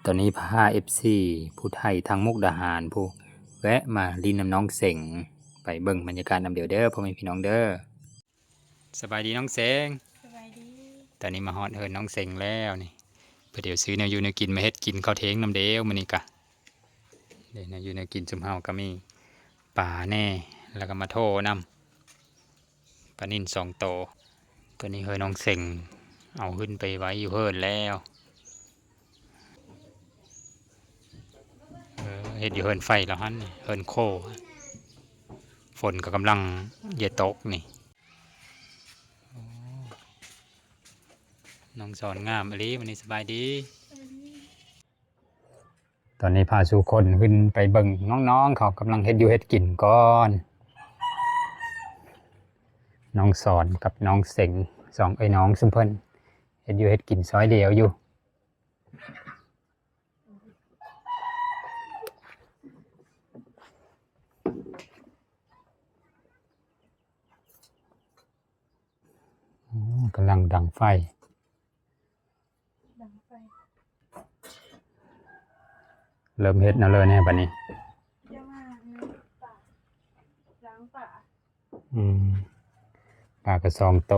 ຕອນນີ້ພາເອັຟຊີຜູ້ໄທທາງມຸກດາຫານຜູ້ ແວະມາຫຼິ້ນນຳນ້ອງເສັງ ໄປເບິ່ງບັນຍາກາດນຳດຽວເດີ ພໍ່ແມ່ພີ່ນ້ອງເດີ. ສະບາຍດີນ້ອງເສັງ. ສະບາຍດີ. ຕອນນີ້ມາຮອດເຮືອນນ້ອງເສັງແລ້ວນີ້ ເພື່ອດຽວຊື້ແນວຢູ່ແນວກິນມາເຮັດກິນເຂົ້າເທັງນຳເດວ. ມື້ນີ້ກະ ເດ້ ແນວຢູ່ແນວກິນຊຸມເຮົາກະມີປາແດ່ ແລ້ວກະມາໂທນຳ ປານິນສອງໂຕ. ຕອນນີ້ເຮືອນນ້ອງເສັງເອົາຂຶ້ນໄປໄວ້ຢູ່ເຮືອນແລ້ວ. ເອີ ເຮັດຢູ່ເຮືອນໄຟລາວຫັ້ນ ເຮືອນໂຄ. ຝົນກະກຳລັງຈະຕົກນີ້. ໂອ້ ນ້ອງສອນງາມອີ່ຫຼີ. ມື້ນີ້ສະບາຍດີ. ຕອນນີ້ພາສູ່ຄົນຂຶ້ນໄປເບິ່ງນ້ອງໆເຂົາກຳລັງເຮັດຢູ່ເຮັດກິນກ່ອນ. ນ້ອງສອນກັບນ້ອງເສັງ ສອງເອື້ອຍນ້ອງຊຸມເພິ່ນເຮັດຢູ່ເຮັດກິນຊອຍດຽວຢູ່. ໂອ້ ກຳລັງດັງໄຟ ດັງໄຟ. ເລີ່ມເຮັດແນວເລີແນ່ບັດນີ້. ຈະມາລ້າງປາ ລ້າງປາ. ອືມ ປາກະສອງໂຕ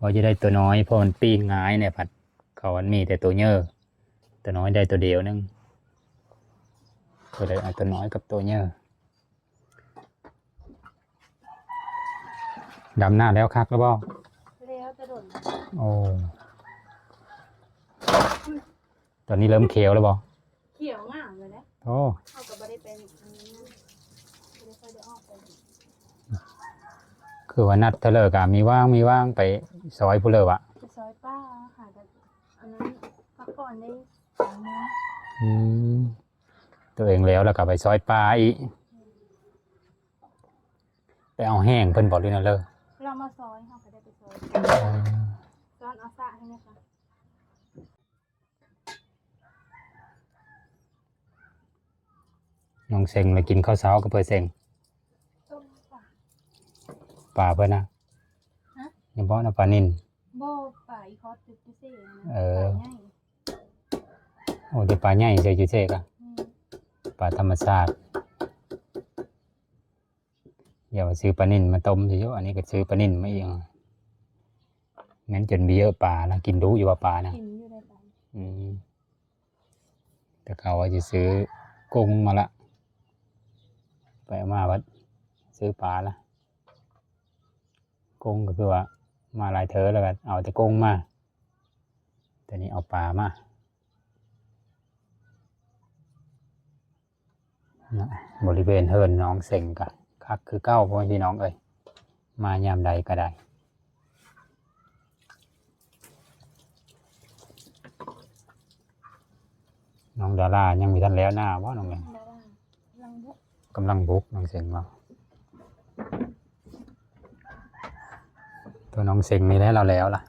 ວ່າຈະໄດ້ໂຕນ້ອຍ ເພາະມັນປີ້ງງ່າຍແນ່ ພັດເຂົາອັນມີແຕ່ໂຕໃຫຍ່ ໂຕນ້ອຍໄດ້ໂຕດຽວໜຶ່ງ ກໍເລີຍເອົາໂຕນ້ອຍກັບໂຕໃຫຍ່. ດຳໜ້າແລ້ວຄັກແລ້ວບໍ່? ແລ້ວແຕ່ດົນ. ໂອ້ ຕອນນີ້ເລີ່ມຂຽວແລ້ວບໍ່? ຂຽວງາມເລີຍເດ້. ໂອ້ ເຮົາກໍບໍ່ໄດ້ໄປ ບໍ່ໄດ້ຄ່ອຍໄດ້ອອກໄປ. ຄືວ່ານັດເທື່ອເລີກະມີວ່າງ ມີວ່າງໄປຊອຍພຸ້ນເລີຫວາ? ໄປຊອຍປ່າ ຫາກັນ ອັນນັ້ນ ພັກຜ່ອນໄດ້ສາມໂມງ. ອືມ ຕົວເອງແລ້ວ ແລ້ວກໍໄປຊອຍປ່າອີກ. ໄປເອົາແຫ້ງເພິ່ນບໍ່ ຫຼືແນວເລີ? ລາວມາຊອຍ ເຮົາກໍໄດ້ໄປຊອຍ. ເອີ ຊ້ອນເອົາສາກໃຫ້ແນ່ຄ່ະ. ນ້ອງເສັງລະກິນເຂົ້າເຊົ້າກັບເພິ່ນເສັງ? ຕົ້ມປາ. ປາເພິ່ນນະ? ຮະ? ຍັງບໍ່ນະ ປານິນ? ບໍ່ ປາອີຄອດຈຸດພິເສດນະ. ເອີ ປາໃຫຍ່. ໂອ້ ແຕ່ປາໃຫຍ່ໃສ່ຈຸເສກະ. ອືມ ປາທຳມະຊາດ. ຢ່າວ່າຊື້ປານິນມາຕົ້ມຊິຢູ່ ອັນນີ້ກໍຊື້ປານິນມາອີກ. ແມ່ນຈົນເບຍປານະ ກິນດຸຢູ່ວ່າປານະ? ກິນຢູ່ໄດ໋ປາ. ອືມ ແຕ່ເຂົາວ່າຊິຊື້ກຸ້ງມາລະ ໄປເອົາມາບັດຊື້ປາລະ. ກຸ້ງກໍຄືວ່າມາຫຼາຍເທື່ອແລ້ວກໍເອົາແຕ່ກຸ້ງມາ ແຕ່ນີ້ເອົາປາມາ. ນະ ບໍລິເວນເຮືອນນ້ອງເສັງກະຄັກຄືເກົ່າ ພໍ່ແມ່ພີ່ນ້ອງເອີຍ ມາຍາມໃດກໍໄດ້. ນ້ອງດາລາຍັງບໍ່ທັນແລ້ວໜ້າບໍ່ນ້ອງແມ່? ດາລາກຳລັງບຸກ ກຳລັງບຸກ ນ້ອງເສັງເວົ້າ. ຕົວນ້ອງເສັງນີ້ແຫຼະລາວແລ້ວລະ.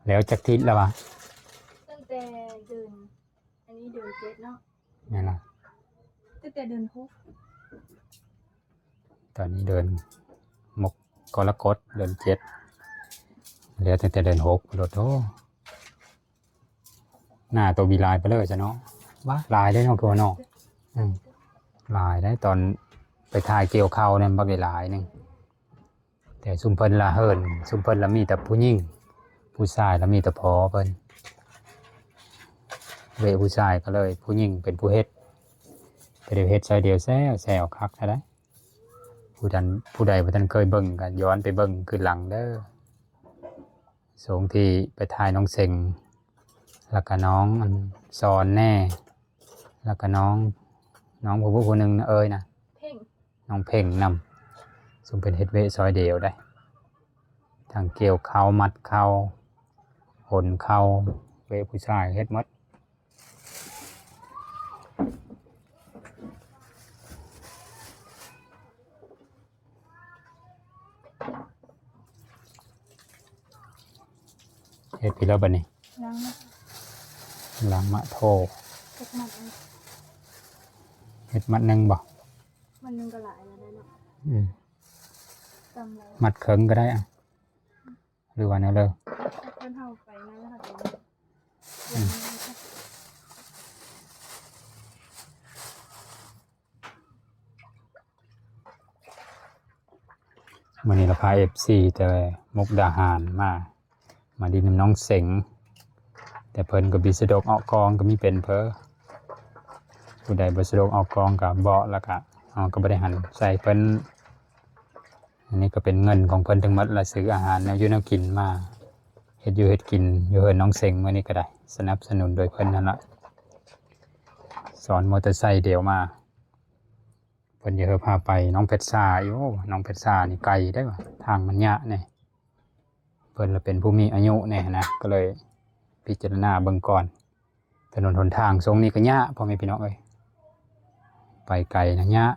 ແລ້ວຈັກທິດລະວະ? ຕັ້ງແຕ່ເດືອນ ອັນນີ້ເດືອນເຈັດເນາະ. ແມ່ນລະ ຕັ້ງແຕ່ເດືອນຫົກ. ຕອນນີ້ເດືອນມົກ ກໍລະກົດ ເດືອນເຈັດ ແລ້ວຕັ້ງແຕ່ເດືອນຫົກພຸ້ນໂລດ. ໂອ້ ໜ້າໂຕບີລາຍໄປເລີຍຊະເນາະ. ວ້າ ຫຼາຍເດ້ເນາະ ຄືວ່າເນາະ. ອືມ ຫຼາຍໄດ໋ ຕອນໄປຖ່າຍກ່ຽວເຂົ້ານັ້ນບັກຫຼາຍໜຶ່ງ. ແຕ່ຊຸມເພິ່ນລະເຫີນ ຊຸມເພິ່ນລະມີແຕ່ຜູ້ຍິງ ຜູ້ຊາຍລະມີແຕ່ພໍ່ເພິ່ນ. ເວະຜູ້ຊາຍກໍເລີຍ ຜູ້ຍິງເປັນຜູ້ເຮັດ ໄປໄດ້ເຮັດຊອຍດຽວແຊວໆ ຄັກແທ້ໃດ໋. ຜູ້ໃດ ຜູ້ໃດບໍ່ທັນເຄີຍເບິ່ງກໍຍ້ອນໄປເບິ່ງຄືນຫຼັງເດີ. ຊ່ວງທີ່ໄປຖ່າຍນ້ອງເສັງ ແລ້ວກະນ້ອງອັນສອນແດ່ ແລ້ວກະນ້ອງ ນ້ອງຜູ້ ຜູ້ໜຶ່ງນະ ເອີຍນະ ເພັງ ນ້ອງເພັງນຳ. ຊຸມເພິ່ນເຮັດວຽກຊອຍດຽວໄດ໋ ທັງກ່ຽວເຂົ້າ ມັດເຂົ້າ ຂົນເຂົ້າ ເວະຜູ້ຊາຍເຮັດໝົດ. ເຮັດໄປແລ້ວບັດນີ້ ລ້າງມະ ລ້າງມະໂທ ຈັກມັດ ເຮັດມັດໜຶ່ງບໍ່? ມັດໜຶ່ງກໍຫຼາຍແລ້ວເນາະ. ອືມ ຕຳແລ້ວ ມັດເຄິ່ງກໍໄດ້ອະ ຫຼືວ່າແນວເລີ? ຄັນເຮົາໄປງານແລ້ວເຮົາຈະ ມື້ນີ້ລະພາເອັຟຊີແຕ່ມຸກດາຫານມາ ມາດິນນຳນ້ອງເສັງ ແຕ່ເພິ່ນກໍບໍ່ສະດວກອອກກ້ອງ ກໍມີເປັນເພີ ຜູ້ໃດບໍ່ສະດວກອອກກ້ອງກໍເບາະ ແລ້ວກໍເຮົາກໍບໍ່ໄດ້ຫັນໃສ່ເພິ່ນ. ອັນນີ້ກໍເປັນເງິນຂອງເພິ່ນທັງໝົດ ລະຊື້ອາຫານແນວຢູ່ແນວກິນມາເຮັດຢູ່ເຮັດກິນຢູ່ເຮືອນນ້ອງເສັງມື້ນີ້ກໍໄດ້ ສະໜັບສະໜູນໂດຍເພິ່ນຫັ້ນລະ ຊ້ອນມໍເຕີໄຊດຽວມາ. ເພິ່ນຢາກໃຫ້ພາໄປໜອງເພັດຊາອີກ. ໂອ້ ໜອງເພັດຊານີ້ໄກເດ້ ທາງມັນຍາກແດ່ ເພິ່ນລະເປັນຜູ້ມີອາຍຸແດ່ຫັ້ນນະ ກໍເລີຍພິຈາລະນາເບິ່ງກ່ອນ. ຖະໜົນຫົນທາງຊ່ວງນີ້ກໍຍາກ ພໍ່ແມ່ພີ່ນ້ອງເອີຍ ໄປໄກນະ ຍາກ.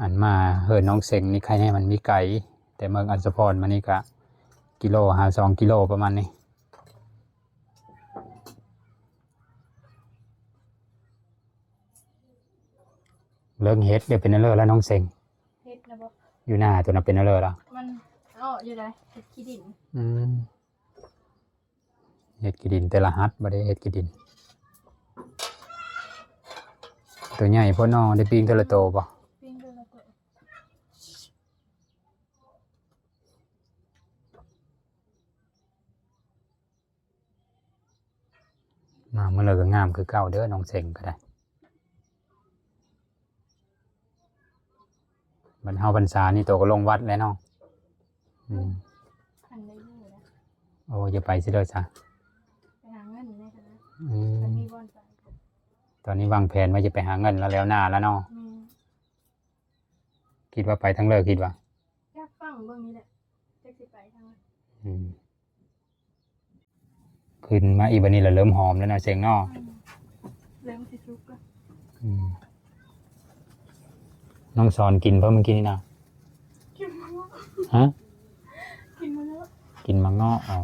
ອັນມາເຮືອນນ້ອງເສັງນີ້ ໃຄແນ່ມັນມີໄກ ແຕ່ເມືອງອັດສະພອນມານີ້ກະກິໂລຫາສອງກິໂລປະມານນີ້. ເລິກເຮັດ ດຽວເປັນແນວເລີລະນ້ອງເສັງ. ເຮັດນະບໍ່? ຢູ່ໜ້າຕົວນະເປັນແນວເລີລະ? ມັນເອາະຢູ່ໃດ ເຮັດຂີ້ດິນ. ອືມ ເຮັດຂີ້ດິນແຕ່ລະຫັດ ບໍ່ໄດ້ເຮັດຂີ້ດິນ. ຕົວໃຫຍ່ໂພດເນາະ ໄດ້ປີ້ງເທື່ອລະໂຕບໍ່? ປີ້ງເທື່ອລະໂຕ. ມາມື້ລະກໍງາມຄືເກົ່າເດີ ນ້ອງເສັງກໍໄດ້. ບັດເຮົາພັນສານີ້ໂຕກໍລົງວັດແລ້ວເນາະ. ອືມ ຄັນໄດ້ຢູ່ນະ. ໂອ້ ຈະໄປຊິເດີຊະ? ໄປຫາເງິນແດ່. ອືມ ຄັນມີບ່ອນໄປ. ຕອນນີ້ວາງແຜນວ່າຈະໄປຫາເງິນແລ້ວ ແລ້ວໜ້າແລ້ວເນາະ. ແມ່ນ. ຄິດວ່າໄປທາງເລີ ຄິດວ່າ? ຢາກຟັງເບິ່ງນີ້ແຫຼະ ຈັກຊິໄປທາງໃດ. ອືມ ຂຶ້ນມາອີກບັດນີ້ລະເລີ່ມຫອມແລ້ວເນາະ ເສັງເນາະ. ອືມ ເລີ່ມຊິສຸກລະ. ອືມ ນ້ອງສອນກິນເພິ່ນມື້ກີ້ນີ້ນະ? ກິນໝາກເງາະ. ຮະ? ກິນໝາກເງາະ. ກິນໝາກເງາະ. ອໍ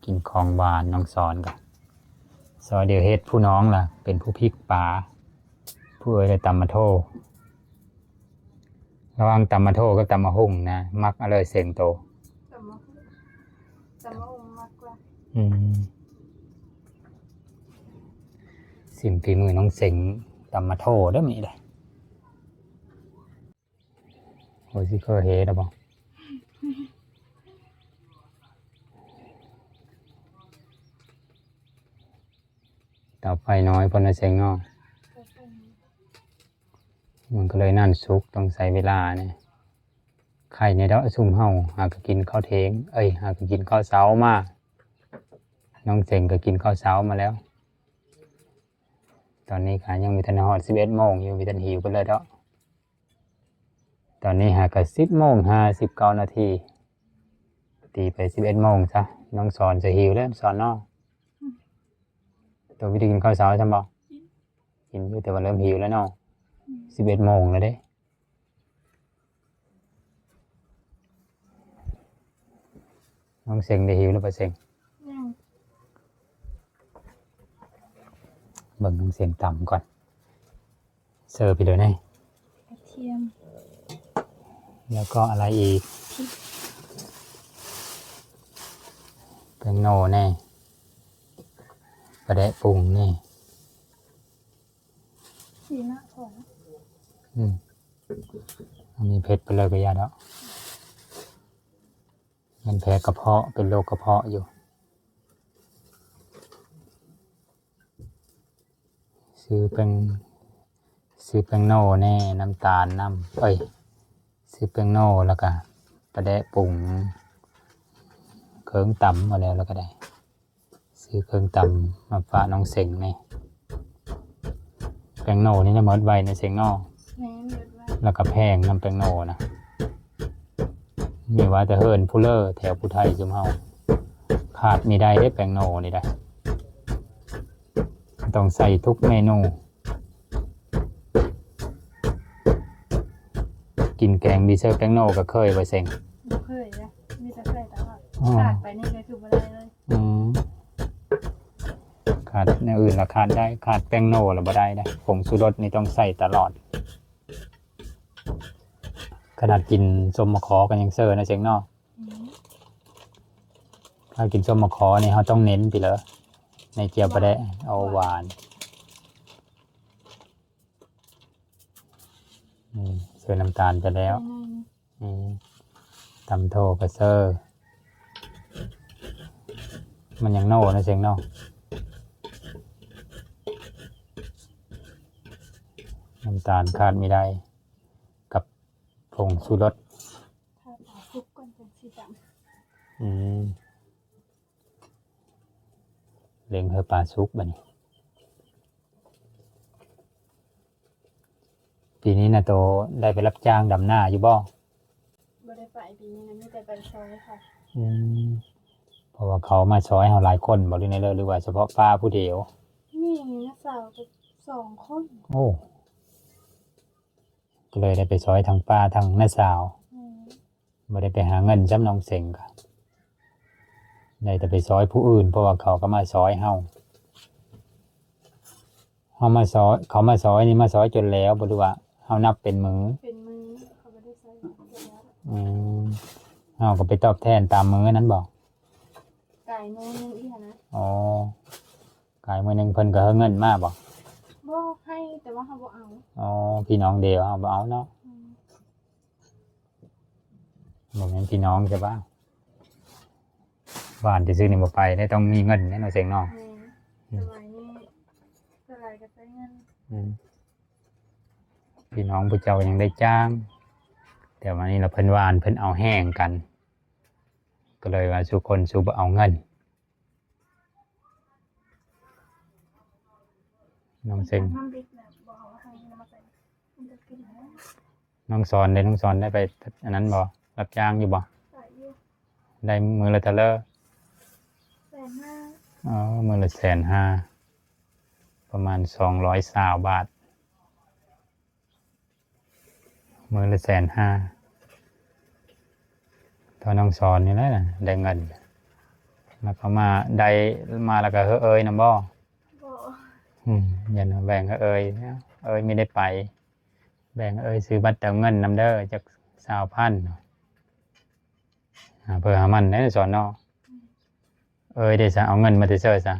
ກິນຂອງຫວານ ນ້ອງສອນກໍ ຊອຍດຽວເຮັດ. ຜູ້ນ້ອງລະເປັນຜູ້ພິກປາ ຜູ້ເອື້ອຍລະຕຳໝາໂທ. ລະຫວ່າງຕຳໝາໂທກັບຕຳໝາຫຸ່ງນະ ມັກອັນໃດເສັງໂຕ? ຕຳໝາຫຸ່ງ. ຕຳໝາຫຸ່ງມັກກວ່າ. ອືມ ຊິມຝີມືນ້ອງເສັງຕຳໝາໂທເດີມື້ນີ້ເດີ. ໂອ້ຍ ຊິເຄີເຮດະບໍ່? ເຕົາໄຟນ້ອຍພຸ້ນນະເສັງເນາະ. ມັນກໍເລີຍນັ້ນສຸກ ຕ້ອງໃຊ້ເວລາແດ່. ໄຄແດ່ດອກ ຊຸມເຮົາຫາກໍກິນເຂົ້າທ່ຽງ ເອີຍ ຫາກໍກິນເຂົ້າເຊົ້າມາ. ນ້ອງເສັງກໍກິນເຂົ້າເຊົ້າມາແລ້ວ. ຕອນນີ້ກໍຍັງບໍ່ທັນຮອດສິບເອັດໂມງຢູ່ ບໍ່ທັນຫິວປານໃດດອກ. ຕອນນີ້ຫາກະສິບໂມງຫ້າສິບເກົ້ານາທີ ຕີໄປສິບເອັດໂມງຊະ. ນ້ອງສອນຈະຫິວແລ້ວ ສອນເນາະ. ໂຕບໍ່ໄດ້ກິນເຂົ້າເຊົ້າຊ້ຳບໍ່? ກິນ ກິນຢູ່ ແຕ່ວ່າເລີ່ມຫິວແລ້ວເນາະ. ອືມ ສິບເອັດໂມງແລ້ວເດ້. ນ້ອງເສັງໄດ້ຫິວແລ້ວບໍ່ເສັງ? ຍັງ. ເບິ່ງນ້ອງເສັງຕຳກ່ອນ. ເສີບອີກແລ້ວນີ້ ກະທຽມ ແລ້ວກໍອະໄລອີກ? ພຣິກ ແປ້ງໂນ່ແນ່ ປາແດະປຸງແນ່. ສີໜ້າພໍນະ. ອືມ ອັນນີ້ເຜັດໄປເລີຍກໍຢ່າດອກ. ແມ່ນແພ້ກະເພາະ ເປັນໂລກກະເພາະຢູ່. ຊື້ແປ້ງ ຊື້ແປ້ງໂນ່ແນ່ ນ້ຳຕານນຳ ເອີຍ ຊື້ແປ້ງໂນ່ ແລ້ວກະປາແດະປຸງ ເຄື່ອງຕຳ ເອົາແລ້ວ ແລ້ວກະໄດ້ ຊື້ເຄື່ອງຕຳມາຝາກນ້ອງເສັງແນ່. ແປ້ງໂນ່ນີ້ນະ ໝົດໄວນະເສັງເນາະ. ແມ່ນ ໝົດໄວ. ແລ້ວກໍແພງນຳແປ້ງໂນ່ນະ. ມີວ່າແຕ່ເຮືອນຜູ້ເລີ ແຖວຜູ້ໄທຊຸມເຮົາ ຂາດບໍ່ໄດ້ເດ້ ແປ້ງໂນ່ນີ້ໄດ໋ ຕ້ອງໃສ່ທຸກເມນູ. ກິນແກງບໍ່ໃສ່ແປ້ງໂນ່ກໍເຄີຍບໍ່ເສັງ? ບໍ່ເຄີຍເດ້ ມີແຕ່ໃສ່ຕະຫຼອດ. ອໍ ຂາດໄປນີ້ກໍຄືບໍ່ໄດ້ເລີຍ. ອືມ ຂາດແນວອື່ນລະຂາດໄດ້ ຂາດແປ້ງໂນ່ລະບໍ່ໄດ້ເດ້. ຜົງຊູລົດນີ້ຕ້ອງໃສ່ຕະຫຼອດ. ຂະໜາດກິນສົ້ມໝາກຂອກໍຍັງເຊີນະເສັງເນາະ. ອືມ ເ ຖ້າກິນສົ້ມໝາກຄໍ່ນີ້ ເຮົາຕ້ອງເນັ້ນໄປເລີຍ ໃນແຈ່ວປາແດກ. ໂອ້ ຫວານ. ນີ້ ໃສ່ນ້ຳຕານໄປແລ້ວ. ອືມ ຕຳໂທກະເຊີ ມັນຍັງໂນເນາະ ເສັງເນາະ. ນ້ຳຕານຂາດບໍ່ໄດ້ ກັບຜົງຊູລົດ. ຖ້າປາສຸກກ່ອນຈັ່ງຊິຕຳ. ອືມ ເລັ່ງໃຫ້ປາສຸກບາດນີ້. ປີນີ້ນະ ໂຕໄດ້ໄປຮັບຈ້າງດຳນາຢູ່ບໍ່? ບໍ່ໄດ້ໄປ ປີນີ້ນະ ມີແຕ່ໄປຊ່ອຍເຂົາ. ອືມ ເພາະວ່າເຂົາມາຊ່ອຍເຮົາຫຼາຍຄົນບໍ່ ຫຼືແນວໃດ ຫຼືວ່າສະເພາະປ້າຜູ້ດຽວ? ມີນ້າສາວກັບສອງຄົນ. ໂອ້ ກໍເລີຍໄດ້ໄປຊ່ອຍທັງປ້າທັງນ້າສາວ. ອືມ ບໍ່ໄດ້ໄປຫາເງິນຊ້ຳ ນ້ອງເສັງກະໄດ້ແຕ່ໄປຊ່ອຍຜູ້ອື່ນ ເພາະວ່າເຂົາກໍມາຊ່ອຍເຮົາ. ເຮົາມາຊ່ອຍ ເຂົາມາຊ່ອຍນີ້ ມາຊ່ອຍຈົນແລ້ວບໍ່ ຫຼືວ່າເຮົານັບເປັນມື້? ເປັນມື້ ເຂົາບໍ່ໄດ້ຊ່ອຍແລ້ວ. ອືມ ເຮົາກໍໄປຕອບແທນຕາມມື້ນັ້ນບໍ່? ກາຍມື້ໜຶ່ງອີກຫັ້ນນະ. ອໍ ກາຍມື້ໜຶ່ງເພິ່ນກໍໃຫ້ເງິນມາບໍ່? ບໍ່ໃຫ້ ແຕ່ວ່າເຮົາບໍ່ເອົາ. ອໍ ພີ່ນ້ອງດຽວ ເຮົາບໍ່ເອົາເນາະ. ອືມ ບໍ່ແມ່ນພີ່ນ້ອງໃຊ່ປະ? ຫວານຊື່ໆນີ້ບໍ່ໄປເດ້ ຕ້ອງມີເງິນເດ້ເນາະ ເສັງເນາະ. ແມ່ນ ອືມ ສະໄໝນີ້ສ່ວນຫຼາຍກໍໃຊ້ເງິນ. ອືມ ພີ່ນ້ອງຜູ້ເຈົ້າຍັງໄດ້ຈ້າງ ແຕ່ວ່ານີ້ລະເພິ່ນຫວານ ເພິ່ນເອົາແຮງກັນ ກໍເລີຍວ່າສູ່ຄົນສູ່ບໍ່ເອົາເງິນ. ນ້ອງເສັງ ນ້ຳບິດນະ ບໍ່ເອົາໃຫ້ນຳມາໃສ່ ມັນຈະກິນແລ້ວ. ນ້ອງສອນເດ້ ນ້ອງສອນໄດ້ໄປອັນນັ້ນບໍ່? ຮັບຈ້າງຢູ່ບໍ່? ໄປຢູ່. ໄດ້ມື້ລະເທົ່າໃດ? ແສນຫ້າ. ອໍ ມື້ລະແສນຫ້າ ປະມານສອງຮ້ອຍຊາວບາດ. ມື້ລະແສນຫ້າ ເທົ່ານ້ອງສອນນີ້ແຫຼະໄດ້ເງິນ. ແລ້ວກໍມາໄດ້ມາແລ້ວກໍເຮີເອີຍນຳບໍ່? ບໍ່. ອືມ ຢ່ານະ ແບ່ງເຮີເອີຍ ເອີຍມີໄດ້ໄປ ແບ່ງເອີຍຊື້ບັດເຕີມເງິນນຳເດີ ຈັກຊາວພັນ ຫາເພິ່ນຫາມັນໄດ້ສອນເນາະ. ອືມ ເອີຍເດ້ຊະ ເອົາເງິນມາແຕ່ໃສຊະ?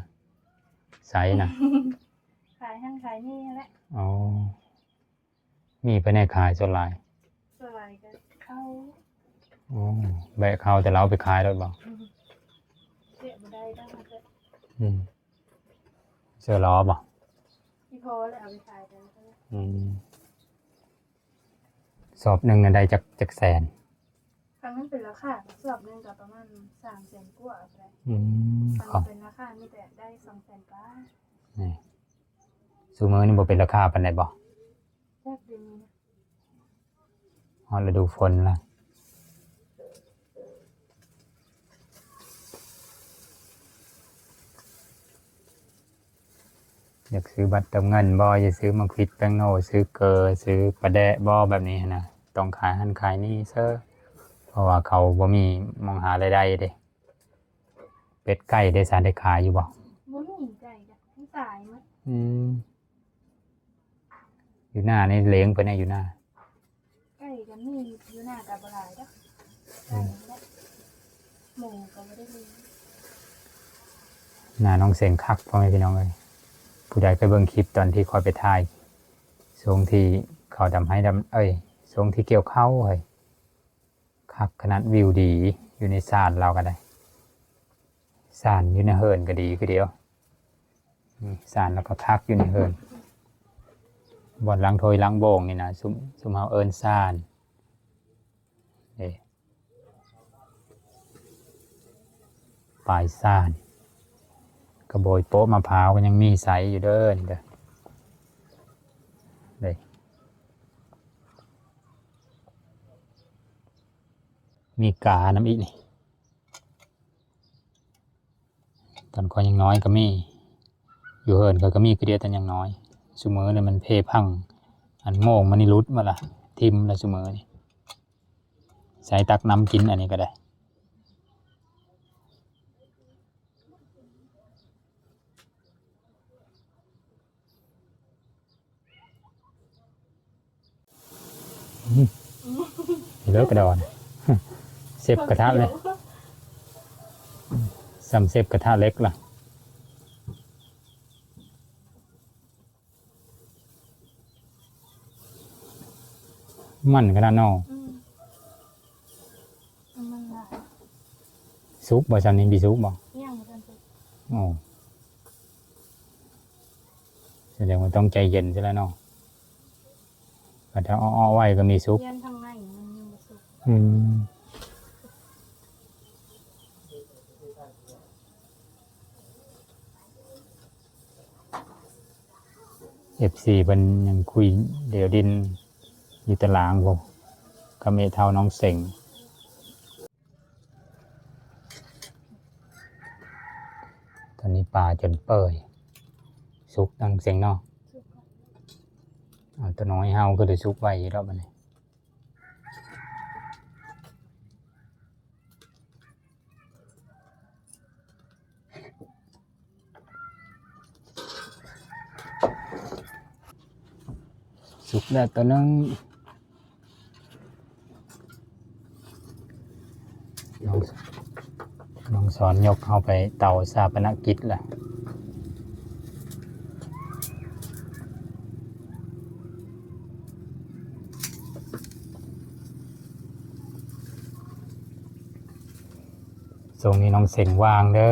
ໃສນະ? ຂາຍຫັ້ນຂາຍນີ້ຫັ້ນແຫຼະ. ອໍ ມີແຜນກຂາຍສ່ວນຫຼາຍ? ສ່ວນຫຼາຍກໍເຂົ້າ. ອໍ ແບກເຂົ້າແຕ່ລາວໄປຂາຍໂລດບໍ່? ອືມ ແກະບໍ່ໄດ້ດອກ. ອືມ ເສື້ອລໍ້ບໍ່? ອີ່ພໍ່ແຫຼະເອົາໄປຂາຍ. ອືມ ສອບໜຶ່ງນະໄດ້ຈັກ ຈັກແສນ? ຄັນມັນເປັນລາຄາ ສອບໜຶ່ງກໍປະມານສາມແສນກວ່າໄປ. ອືມ ຄັນເປັນລາຄາມີແຕ່ໄດ້ສອງແສນປາຍ. ນີ້ ຊຸມື້ນີ້ບໍ່ເປັນລາຄາປານໃດບໍ່? ຈັກດຽວນີ້ນະ ຮອດລະດູຝົນລະ. ຢາກຊື້ບັດເຕີມເງິນບໍ່? ຢາກຊື້ໝາກພິດ ແປ້ງໂນ ຊື້ເກີ ຊື້ປາແດະບໍ່? ແບບນີ້ຫັ້ນນະ ຕ້ອງຂາຍຫັ້ນຂາຍນີ້ເຊີ ເພາະວ່າເຂົາບໍ່ມີໝ່ອງຫາລາຍໄດ້ເດ້. ເປັດໄກ່ເດ້ຊະ ໄດ້ຂາຍຢູ່ບໍ່? ບໍ່ມີໄກ່ ມັນຕາຍໝົດ. ອືມ ຢູ່ໜ້ານີ້ລ້ຽງເພິ່ນໃຫ້ຢູ່ໜ້າ. ໄກ່ກໍມີຢູ່ໜ້າກໍບໍ່ຫຼາຍດອກ. ອືມ ໄກ່ນີ້ແຫຼະ ໝູກໍບໍ່ໄດ້ລ້ຽງ. ໜ້ານ້ອງເສັງຄັກ ພໍ່ແມ່ພີ່ນ້ອງເອີຍ. ຜູ້ໃດເຄີຍເບິ່ງຄລິບຕອນທີ່ຂ້ອຍໄປຖ່າຍ ຊ່ວງທີ່ເຂົາດຳໄຮ່ດຳ ເອີຍ ຊ່ວງທີ່ກ່ຽວເຂົ້າເຮີ້ຍ ຄັກຂະໜາດ ວິວດີ. ຢູ່ໃນສານລາວກໍໄດ້ ສານຢູ່ໃນເຮືອນກໍດີຄືດຽວ. ນີ້ສານລາວກໍຄັກຢູ່ໃນເຮືອນ ບ່ອນລ້າງຖ້ວຍລ້າງໂບງນີ້ນະ ຊຸມ ຊຸມເຮົາເອີ້ນສານເດ້. ປາຍສານ ກະໂບຍໂປະມະພ້າວກໍຍັງມີໃຊ້ຢູ່ເດີ ນີ້ເດີ. ເດ້ ມີການຳອີກນີ້. ຕອນຂ້ອຍຍັງນ້ອຍກໍມີ ຢູ່ເຮືອນຂ້ອຍກໍມີຄືດຽວຕອນຍັງນ້ອຍ. ຊຸມື້ນີ້ມັນເພພັງ ອັນໂມງມັນນີ້ຫຼຸດໝົດລະ ຖິ້ມລະຊຸມື້ນີ້. ໃຊ້ຕັກນ້ຳກິນອັນນີ້ກໍໄດ້. ເລີກກະດອນ ເຊັບກະທະເລີຍ. ສ່ຳເຊັບກະທະເຫຼັກລະ ມັນຂະໜາດເນາະ. ອືມ ມັນຫຼາຍ. ສຸກບໍ່? ສ່ຳນີ້ບໍ່ສຸກບໍ່? ຍັງບໍ່ທັນສຸກ. ໂອ້ ສະແດງວ່າຕ້ອງໃຈເຢັນຊັ້ນລະເນາະ. ຄັນຖ້າເອາະໆໄວ້ກໍມີສຸກ. ຍັງທາງໃນມັນຍັງບໍ່ສຸກ. ອືມ. ເອັຟຊີເພິ່ນຍັງຄຸຍດຽວດິນຢູ່ຕາລາງພຸ້ນ ກັບແມ່ເຖົ້ານ້ອງເສັງ. ຕອນນີ້ປາຈົນເປີຍ ສຸກທັງເສັງເນາະ. ເອົາ ຕົວນ້ອຍເຮົາຄືໄດ້ສຸກໄວຢູ່ດອກບັດນີ້. ສຸກແລ້ວຕົວໜຶ່ງ. ນ້ອງ ນ້ອງສອນຍົກເຮົາໄປເຕົາຊາປະນະກິດລະ. ຊ່ວງນີ້ນ້ອງເສັງວ່າງເດີ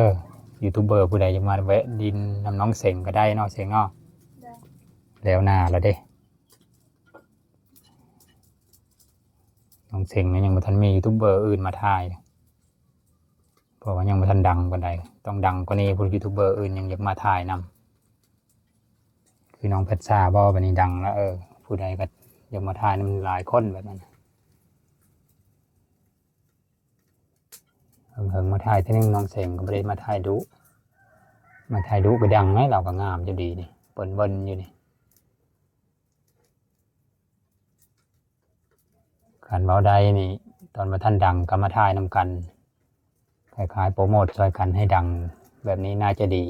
ຢູທູບເບີຜູ້ໃດຢາກມາແວະດິນນຳນ້ອງເສັງກໍໄດ້ເນາະ ເສັງເນາະ. ໄດ້. ແລ້ວໜ້າລະເດ້ ນ້ອງເສັງຍັງບໍ່ທັນມີຢູທູບເບີອື່ນມາຖ່າຍ ເພາະວ່າຍັງບໍ່ທັນດັງປານໃດ. ຕ້ອງດັງກວ່ານີ້ພຸ້ນ ຢູທູບເບີອື່ນຍັງຢາກມາຖ່າຍນຳ. ຄືນ້ອງແພັດຊາບໍ ບັດນີ້ດັງແລ້ວ ເອີ ຜູ້ໃດກໍຢາກມາຖ່າຍນຳຫຼາຍຄົນແບບນັ້ນ. ເຫິງໆມາຖ່າຍເທື່ອໜຶ່ງ ນ້ອງເສັງກໍບໍ່ໄດ້ມາຖ່າຍດຸ ມາຖ່າຍດຸກໍດັງໃດ໋. ລາວກໍງາມຢູ່ດີນີ້ ເບິ່ນໆຢູ່ນີ້. ຄັນເວົ້າໄດ້ນີ້ ຕອນບໍ່ທັນດັງກໍມາຖ່າຍນຳກັນ ຄ້າຍໆໂປຣໂມດຊ່ອຍກັນໃຫ້ດັງ ແບບນີ້ໜ້າຈະດີ.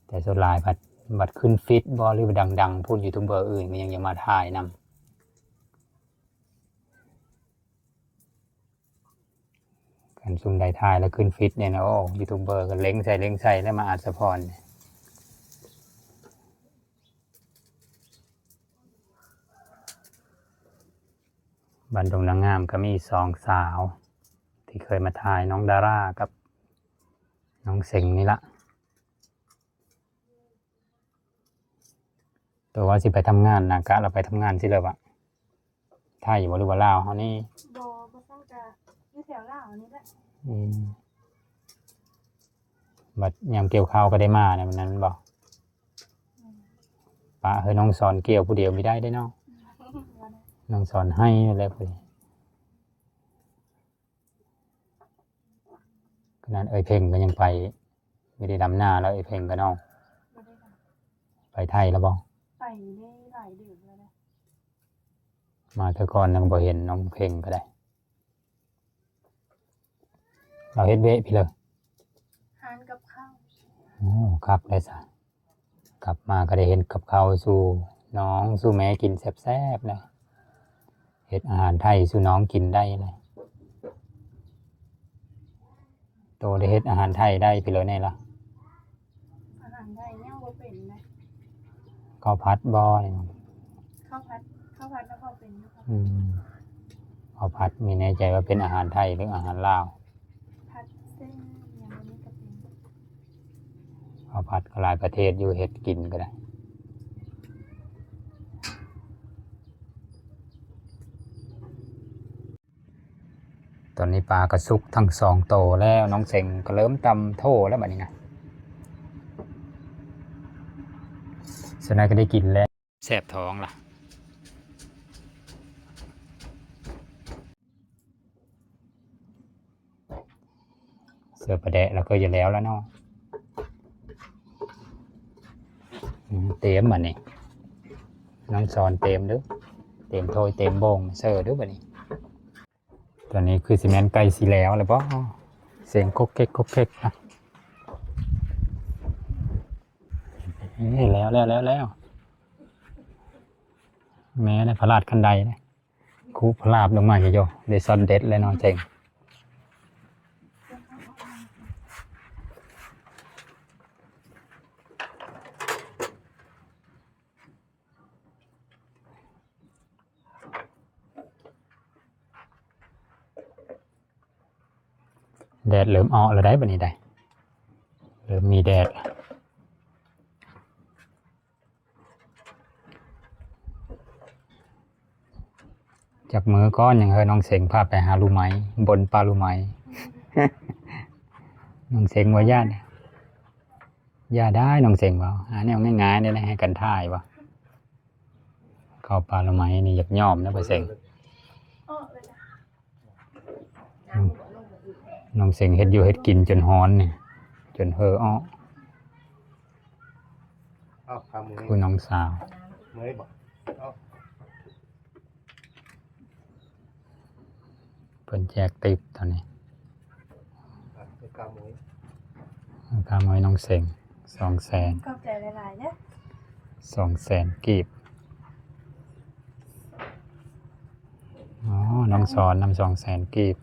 ແຕ່ສ່ວນຫຼາຍພັດ ບັດຂຶ້ນຟີດບໍ ຫຼືວ່າດັງໆພຸ້ນ ຢູທູບເບີອື່ນກໍຍັງຢາກມາຖ່າຍນຳ. ຄັນຊຸມໃດຖ່າຍແລ້ວຂຶ້ນຟີດນີ້ນະ ໂອ້ ຢູທູບເບີກໍເລັງໃສ່ ເລັງໃສ່ແລ້ວ ມາອັດສະພອນ. ບ້ານດົງນາງງາມກໍມີສອງສາວທີ່ເຄີຍມາຖ່າຍ ນ້ອງດາຣາກັບນ້ອງເສັງນີ້ລະ. ໂຕວ່າຊິໄປທຳງານນະ ກະລະໄປທຳງານຊິເລີວະ ໄທບໍ່ ຫຼືວ່າລາວເຮົານີ້? ບໍ່ ບໍ່ຊັ້ນກະຢູ່ແຖວລາວນີ້ແຫຼະ. ອືມ ບັດຍາມກ່ຽວເຂົ້າກໍໄດ້ມາແນວນັ້ນແມ່ນບໍ່? ອືມ ປະໃຫ້ນ້ອງສອນກ່ຽວຜູ້ດຽວບໍ່ໄດ້ເດ້ເນາະ. ອືມ ນ້ອງສອນໄຫ້ແລ້ວພຸ້ນ. ຂະໜາດເອື້ອຍເພັງກໍຍັງໄປ ບໍ່ໄດ້ດຳນາແລ້ວ ເອື້ອຍເພັງກໍເນາະ. ບໍ່ໄດ້ດຳ. ໄປໄທແລ້ວບໍ່? ໄປໄດ້ຫຼາຍເດືອນແລ້ວນະ. ມາເທື່ອກ່ອນຍັງບໍ່ເຫັນນ້ອງເພັງກໍໄດ້. ລາວເຮັດວຽກພີ້ເລີ. ຮ້ານກັບເຂົ້າ. ໂອ້ ຄັກເລີຍຊະ. ກັບມາກໍໄດ້ເຮັດກັບເຂົ້າສູ່ນ້ອງສູ່ແມ່ກິນແຊບໆນະ. ເຮັດອາຫານໄທສູ່ນ້ອງກິນໄດ້ລະ. ໂຕໄດ້ເຮັດອາຫານໄທໄດ້ພີ້ເລີແນ່ລະ? ອາຫານໄທຍັງບໍ່ເປັນເລີຍ. ເຂົ້າຜັດບໍ່ນີ້? ເຂົ້າຜັດ ເຂົ້າຜັດແລ້ວພໍເປັນຢູ່. ອືມ ເຂົ້າຜັດ ມີແນ່ໃຈວ່າເປັນອາຫານໄທ ຫຼື ອາຫານລາວ? ຜັດເສັ້ນຫຍັງແບບນີ້ກໍເປັນ. ເຂົ້າຜັດກໍຫຼາຍປະເທດຢູ່ ເຮັດກິນກໍໄດ້. ຕອນນີ້ປາກໍສຸກທັງສອງໂຕແລ້ວ ນ້ອງເສັງກໍເລີ່ມຕຳໂທແລ້ວບັດນີ້ນະ. ສ່ວນໃດກໍໄດ້ກິນແລ້ວ ແສບທ້ອງລະ. ເສືອປາແດກລະກໍຢ່າແລ້ວລະເນາະ. ອືມ ເຕັມບັດນີ້ ນ້ອງສອນເຕັມເດີ້ ເຕັມຖ້ວຍເຕັມໂບງເສີເດີ້ບັດນີ້. ຕອນນີ້ຄືຊິແມ່ນໃກ້ຊິແລ້ວແລ້ວບໍ? ສຽງກົກເກັກກົກເກັກນະ. ເອີ ແລ້ວ ແລ້ວ ແລ້ວ ແລ້ວ ແມ່ນພະລາດຄັນໄດເດ້. ຄູພະລາບລົງມາຢູ່ ໄດ້ຊັອດເດັດແລ້ວນ້ອງເສັງ. ແດດເລີ່ມອອກແລ້ວໄດ໋ ບັດນີ້ໄດ໋ ເລີ່ມມີແດດ. ຈັກມື້ກ່ອນຍັງເຮີນ້ອງເສັງພາໄປຫາລູໄມ ບົນປ່າລູໄມ. ນ້ອງເສັງວ່າ ຢ່າ ຢ່າໄດ້ ນ້ອງເສັງເວົ້າ ຫາແນວງ່າຍໆ ໄດ້ໃຫ້ກັນຖ່າຍວ່າ ເຂົ້າປ່າລະໄມນີ້ຢາກຍອມນະ ປາເສັງ. ອອກເລີຍນະ. ອືມ ນ້ອງເສັງເຮັດຢູ່ເຮັດກິນຈົນຮ້ອນນີ້ ຈົນເຫີອອກ. ເອົາ ຂາໝູ ຜູ້ນ້ອງສາວ ເມື່ອຍບໍ່? ເອົາ ເພິ່ນແຈກຕິບຕອນນີ້. ອ່ະ ເອົາຂາໝູ ເອົາຂາໝູໃຫ້ນ້ອງເສັງ ສອງແສນ. ຂອບໃຈຫຼາຍໆເດີ ສອງແສນກີບ. ອໍ ນ້ອງສອນນຳ ສອງແສນກີບ.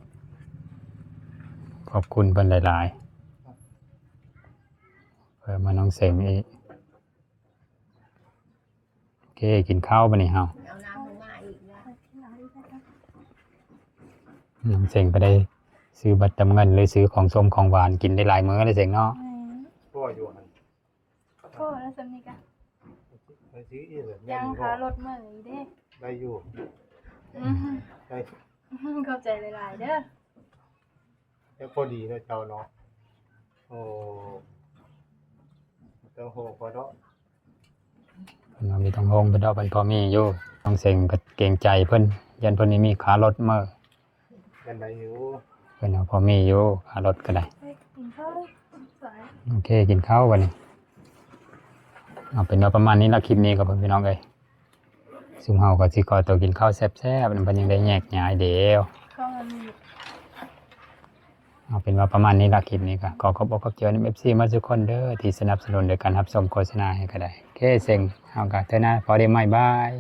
ຂອບຄຸນເພິ່ນຫຼາຍໆ. ເພີ່ມມານ້ອງເສັງອີກ. ໂອເຄ ກິນເຂົ້າບັດນີ້ເຮົາ. ເອົານ້ຳມາອີກນະ. ນ້ອງເສັງກໍໄດ້ຊື້ບັດເຕີມເງິນ ຫຼື ຊື້ຂອງສົ້ມຂອງຫວານກິນໄດ້ຫຼາຍມື້ເດ້ເສັງເນາະ. ແມ່ນ. ພໍຢູ່ຫັ້ນ ພໍແລ້ວສ່ຳນີ້ກະ ໄດ້ຊື້ອີກແລ້ວ ຍັງຄ່າລົດເມື່ອອີກເດ້. ໄດ້ຢູ່. ອືມ ໄດ້ ຂອບໃຈຫຼາຍໆເດີ. ແລ້ວພໍດີເນາະເຈົ້າເນາະ. ໂອ້ ເຈົ້າໂຫ ພໍເນາະ. ເພິ່ນວ່າມີຕ້ອງໂຮງເພິ່ນດອກ ເພິ່ນພໍມີຢູ່. ນ້ອງເສັງກໍເກງໃຈເພິ່ນ ຢ້ານເພິ່ນມີຄ່າລົດເມື່ອ. ຍັງໄດ້ຢູ່ ເພິ່ນວ່າພໍມີຢູ່ ຄ່າລົດກໍໄດ້. ໄປກິນເຂົ້າ ໂອເຄ ກິນເຂົ້າບັດນີ້. ເອົາເປັນວ່າປະມານນີ້ລະ ຄລິບນີ້ກໍ ພີ່ນ້ອງເອີຍ ຊຸມເຮົາກໍຊິຂໍຕົວກິນເຂົ້າແຊບໆ ນຳ ເພິ່ນຍັງໄດ້ແຍກຍ້າຍເດ້. ເຂົ້າອັນນີ້ ເອົາເປັນວ່າປະມານນີ້ລະ ຄລິບນີ້ກໍຂໍຂອບອົກຂອບໃຈນຳ ເອັຟຊີ ໝົດທຸກຄົນເດີ ທີ່ສະໜັບສະໜູນໂດຍການຮັບຊົມໂຄສະນາໃຫ້ກໍໄດ້. ໂອເຄ ເສັງ ເຮົາກໍເທື່ອໜ້າພໍໄດ້ໃໝ່ ບາຍ.